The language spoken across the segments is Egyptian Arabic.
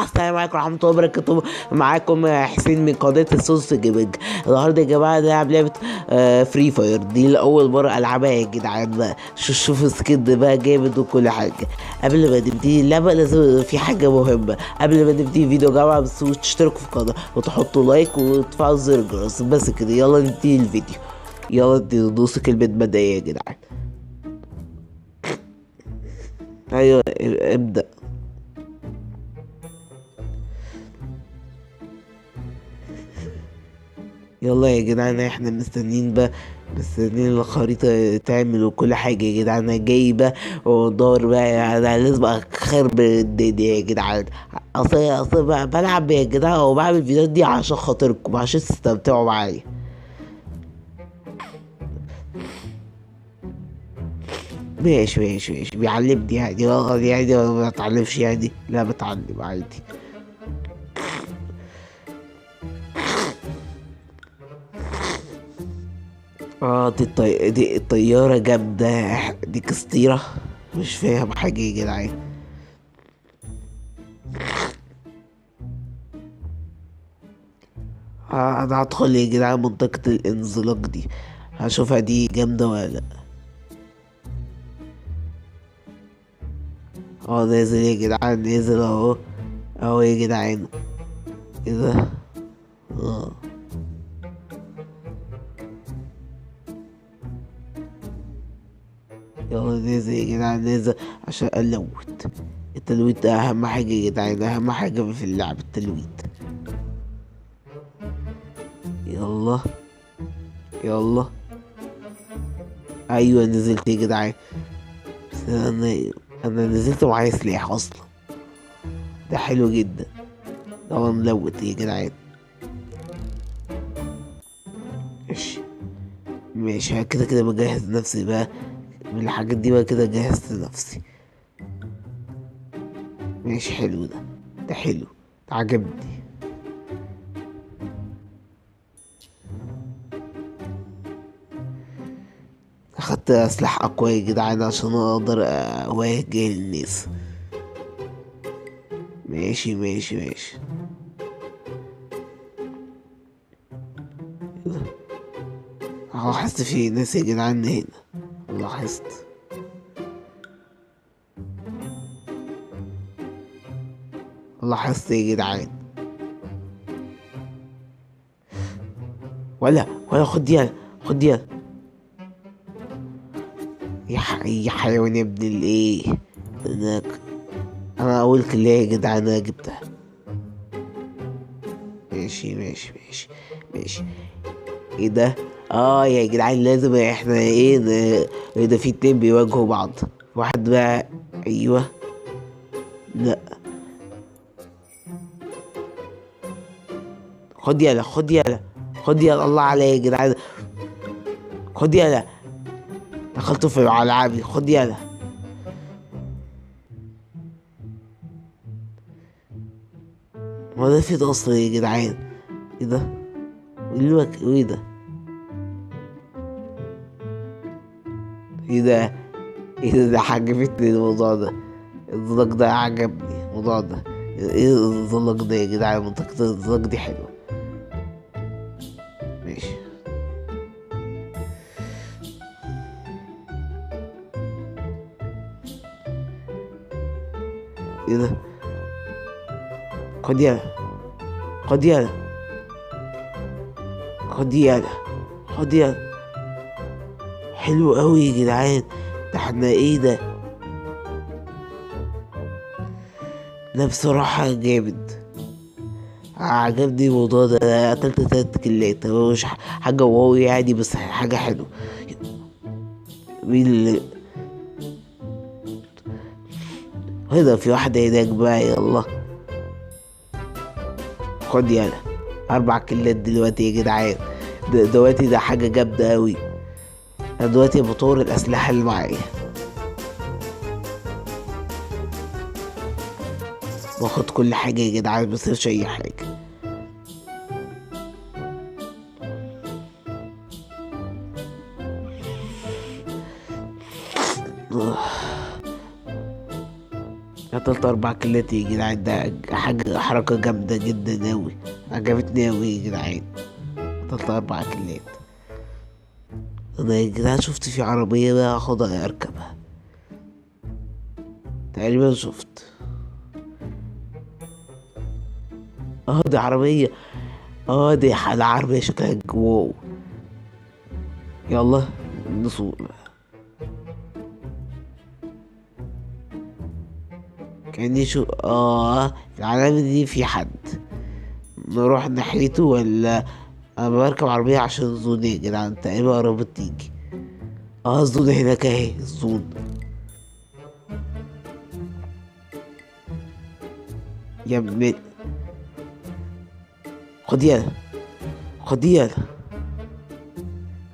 السلام عليكم ورحمة الله وبركاته. معاكم حسين من قناة الصوص Gaming. النهارده يا جماعة نلعب لعبة Free Fire، دي لأول مرة ألعبها يا جدعان بقى. شوفوا skin بقى جامد وكل حاجة. قبل ما نبتدي اللعبة لازم في حاجة مهمة، قبل ما نبتدي فيديو يا جماعة بس تشتركوا في القناة وتحطوا like وتفعلوا زر الجرس. بس كده يلا نبتدي الفيديو، يلا ندوس كلمة بداية يا جدعان. ايوه ابدأ. يلا يا جدعان احنا مستنيين بقى، مستنيين الخريطة تعمل وكل حاجة يا جدعان. انا جاي بقى ودور بقى، انا لازم اخرب الدنيا يا جدعان. اصل بقى بلعب يا جدعان وبعمل الفيديوهات دي عشان خاطركم، عشان تستمتعوا معايا. ماشي ماشي ماشي، بيعلمني يعني، يعني ما بتعلمش يعني، لا بتعلم عادي. دي الطيارة جامدة، دي كستيرة مش فاهم حاجة يا جدعان. انا هدخل يا جدعان منطقة الانزلاق دي، هشوفها دي جامدة ولا لا. نازل يا جدعان، نازل اهو اهو يا جدعان. ايه ده؟ يلا نازل يا جدعان، نازل عشان ألوت. التلويت ده أهم حاجة يا جدعان، أهم حاجة في اللعب التلويت. يلا يلا، أيوة نزلت يا جدعان. بس أنا نزلت ومعايا سلاح أصلا، ده حلو جدا. يلا نلوت يا جدعان. ماشي ماشي، كده كده بجهز نفسي بقى من الحاجات دي بقى، كده جهزت نفسي. ماشي حلو ده، ده حلو، ده عجبني. اخدت سلاح اقوى يا جدعان عشان اقدر اواجه الناس. ماشي ماشي ماشي. لاحظت في ناس يا جدعان هنا، لاحظت. لاحظت يا جدعان. ولا خد يلا، خد يلا يا حيوان يا ابن الايه. انا اول كلية يا جدعان انا جبتها. ماشي ماشي ماشي ماشي. ايه ده؟ يا جدعان لازم احنا ايه ده، في اتنين بيواجهوا بعض، واحد بقى. ايوه لا خد يلا، خد يلا، خد يلا. الله عليك يا جدعان، خد يلا. دخلت في العابي، خد يلا. ما ده فين اصلا يا جدعان؟ ايه ده؟ ايه ده؟ ايه ده؟ ايه ده؟ ده عجبتني الموضوع ده، الانزلاق ده عجبني الموضوع ده. ايه الانزلاق ده يا جدعان؟ منطقة الانزلاق دي حلوة. ماشي ايه ده؟ خد يلا، خد يلا، خد يلا، خد يلا. حلو قوي يا جدعان. ده احنا ايه ده؟ ده بصراحة جامد، عجبني الموضوع ده. قتلت 3 كلات، هو مش حاجة واو يعني، بس حاجة حلوة. مين اللي هنا؟ في واحدة هناك بقى. يلا خد يلا، 4 كلات دلوقتي يا جدعان. دلوقتي ده حاجة جامدة قوي. انا دلوقتي بطور الاسلحة اللي معايا، باخد كل حاجة يا جدعان، مصيرش اي حاجة. قتلت 4 كلات يا جدعان. ده حاجة حركة جامدة جدا أوي، عجبتني أوي يا جدعان. قتلت 4 كلات. أنا يا جدعان شفت في عربية بقى هاخدها أركبها تقريبا. شفت دي عربية، دي العربية شكلها واو. يلا نسوق بقى. كأني شو العلامة دي في حد، نروح ناحيته ولا انا بركب عربية عشان ال zone يا جدعان؟ تقريبا قربت تيجي. ال zone هناك اهي، ال zone يا ابن. خد يلا، خد يلا.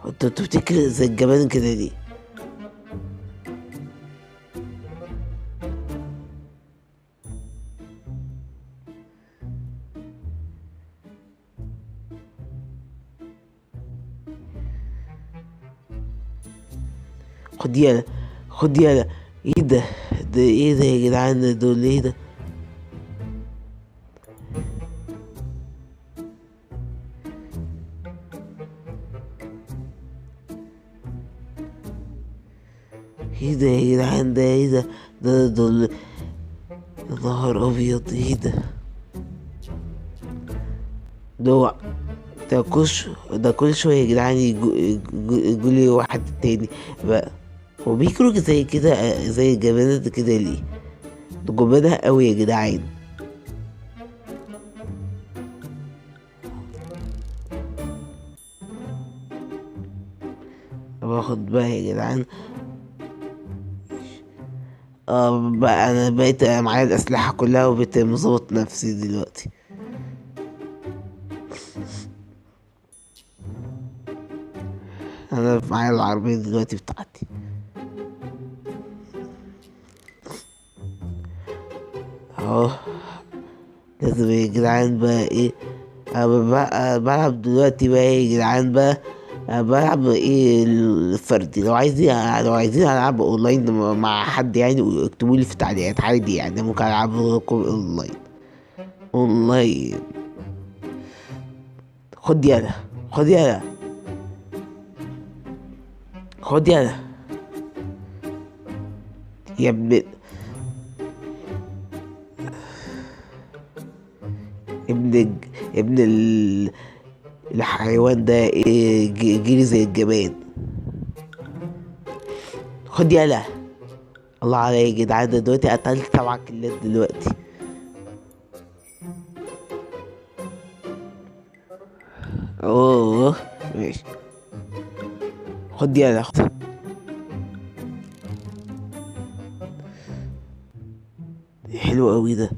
انت بتفتكر زي الجبان كده ليه؟ خد يلا، خد يلا. ايه ده؟ ده ايه ده يا جدعان؟ دول ايه ده؟ ايه ده يا جدعان؟ ده ايه ده؟ ده دول يا نهار ابيض. ايه ده؟ ده ده كل شويه يا جدعان يجولي واحد تاني بقى. هو بيجروا زي كده، زي الجبانات كده ليه؟ ده جبانة قوي يا جدعان. باخد بقى يا جدعان. بقى انا بقيت معايا الاسلحه كلها وبقيت مظبط نفسي دلوقتي. انا معايا العربيه دلوقتي بتاعتي. اهو لازم يا جدعان بقى ايه، انا بقى بلعب دلوقتي بقى ايه يا جدعان بقى، أنا بلعب ايه الفردي. لو عايزين العب اونلاين مع حد يعني اكتبوا لي في التعليقات عادي يعني، ممكن العب لكم اونلاين. اونلاين. خد يلا، خد يلا، خد يلا يا ابن ابن الحيوان ده. ايه جري زي الجبان. خد يلا. الله عليا يا جدعان، ده دلوقتي قتلت 7 كلات دلوقتي. اوه ماشي. خد يلا، خد. حلو قوي ده.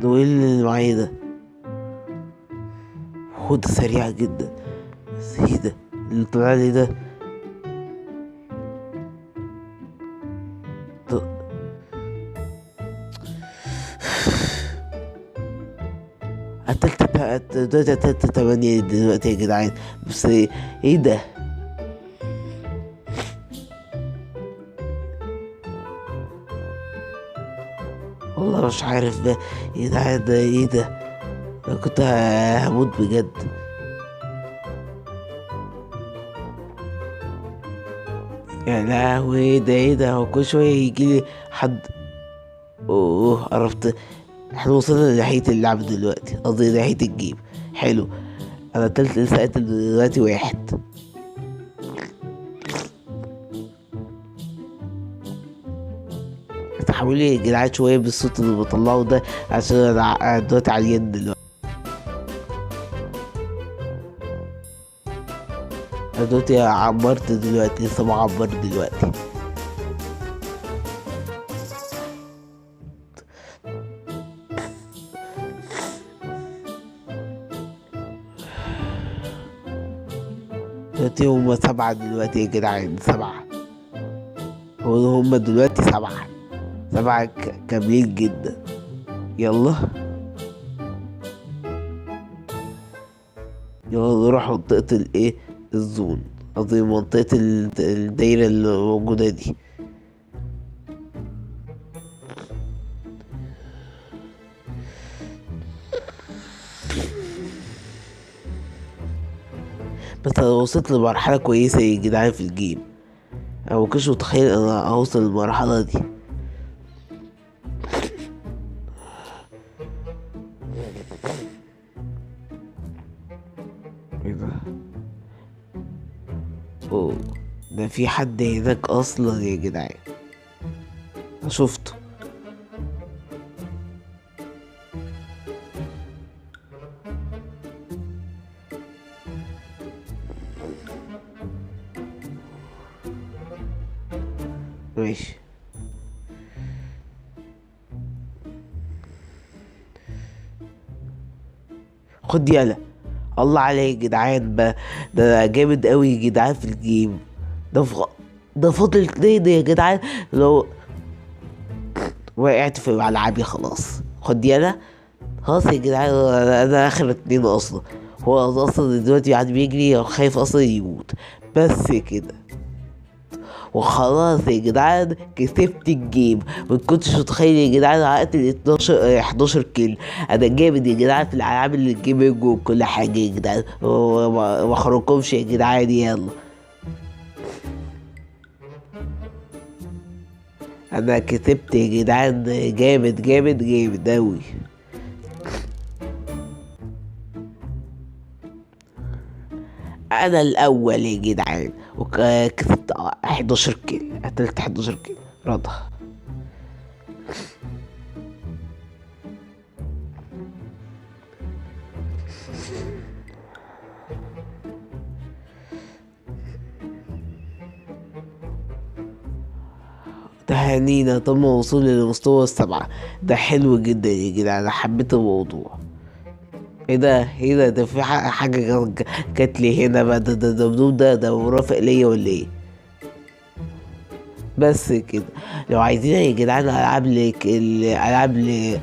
ده ايه اللي معايا ده؟ خد سريع جدا. بس ايه ده اللي طلع لي ده؟ قتلت دلوقتي، قتلت 8 دلوقتي يا جدعان. بس ايه ده؟ والله مش عارف ده ايه ده، ده ايه ده؟ انا كنت هموت بجد. يا لهوي ده ايه ده؟ هو كل شويه يجيلي حد. اوه عرفت، احنا وصلنا لنهاية اللعب دلوقتي، قصدي نهاية ال game. حلو، انا قتلت لسه قاتل دلوقتي واحد. تحاولي يا جدعان شوية بالصوت اللي بطلعه ده عشان انا دلوقتي عيان دلوقتي. انا دلوقتي عبرت دلوقتي، لسه بعبر دلوقتي. دلوقتي هما 7 دلوقتي يا جدعان، 7. هما دلوقتي 7، 7 كاملين جدا. يلا يلا نروح منطقة الايه، الزون، قصدي منطقة الدايرة اللي موجودة دي. بس انا وصلت لمرحلة كويسة يا جدعان في ال game، انا مكنتش متخيل انا اوصل للمرحلة دي. ايه ده؟ اوه ده في حد هناك اصلا يا جدعان، انا شفته. ماشي خد يلا. الله عليك يا جدعان بقى، ده جامد قوي يا جدعان في ال game ده. ده فاضل 2 يا جدعان، لو وقعت في ملعبي خلاص. خد يلا خلاص يا جدعان، انا اخر 2 اصلا. هو اصلا دلوقتي قاعد بيجري خايف اصلا يموت. بس كده وخلاص يا جدعان كسبت ال game. ما كنتش متخيل يا جدعان هقتل 11 kill. انا جامد يا جدعان في الالعاب اللي ال gaming وكل حاجة يا جدعان، وما اخرجكمش يا جدعان. يلا انا كسبت يا جدعان، جامد جامد جامد اوي. انا الاول يا جدعان وكسبت 11 kill، قتلت 11 kill. رضا تهانينا تم وصولي للمستوى 7. ده حلو جدا يا جدعان، انا حبيت الموضوع. ايه ده؟ ايه ده؟ ده في حاجة جات لي هنا بقى. ده ده ده ده ده مرافق ليا ولا ايه؟ بس كده. لو عايزين يا جدعان العاب لك العاب ل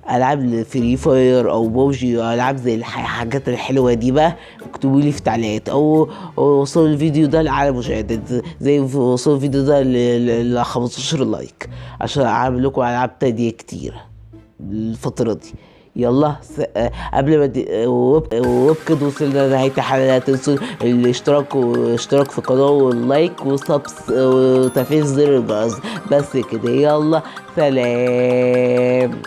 العاب Free Fire او بوجي او العاب زي الحاجات الحلوة دي بقى، اكتبوا لي في تعليقات، او وصلوا الفيديو ده لاعلى مشاهدات، زي وصلوا الفيديو ده ل 15 like عشان اعمل لكم العاب تانية كتير الفترة دي. يلا قبل ما وبكده وصلنا لنهاية الحلقة. لا تنسوا الاشتراك واشتراك في القناة وال like وتفعيل زر الجرس. بس كده، يلا سلام.